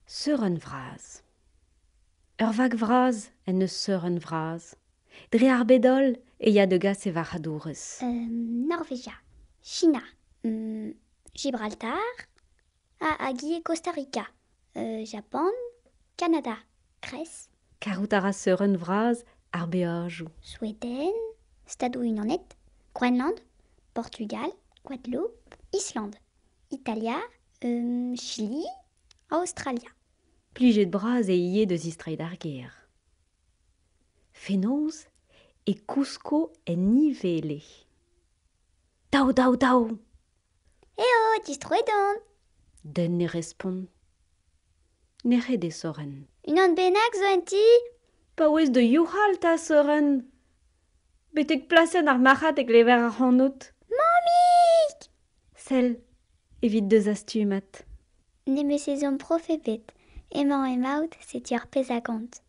Seurenn vras. Ur vag vras en deus Seurenn vras. Dre ar bed-holl e ya da gas e varc'hadourezh. Norvegia, China, Gibraltar, hag ivez Costa Rica, Japan, Kanada, Gres. Karout a ra Seurenn vras ar beajoù. Sveden, Stadoù-Unanet, Groenland, Portugal, Gwadeloup, Island, Italia, Chili, Aostralia. Plijet bras eo ivez da zistreiñ d'ar gêr. Fenoz e kousko en e wele. Daou, daou, daou ! Eo, distroet on. Den ne respont. Nec'het eo Soren. Unan bennak zo en ti ? Paouez da youc'hal 'ta, Soren ! Betek plasenn ar marc'had e klever ac'hanout. Mammig ! Sell, evit da zastumad. N'em eus ezhomm prof ebet. Emañ emaout, setu ar pezh a gont.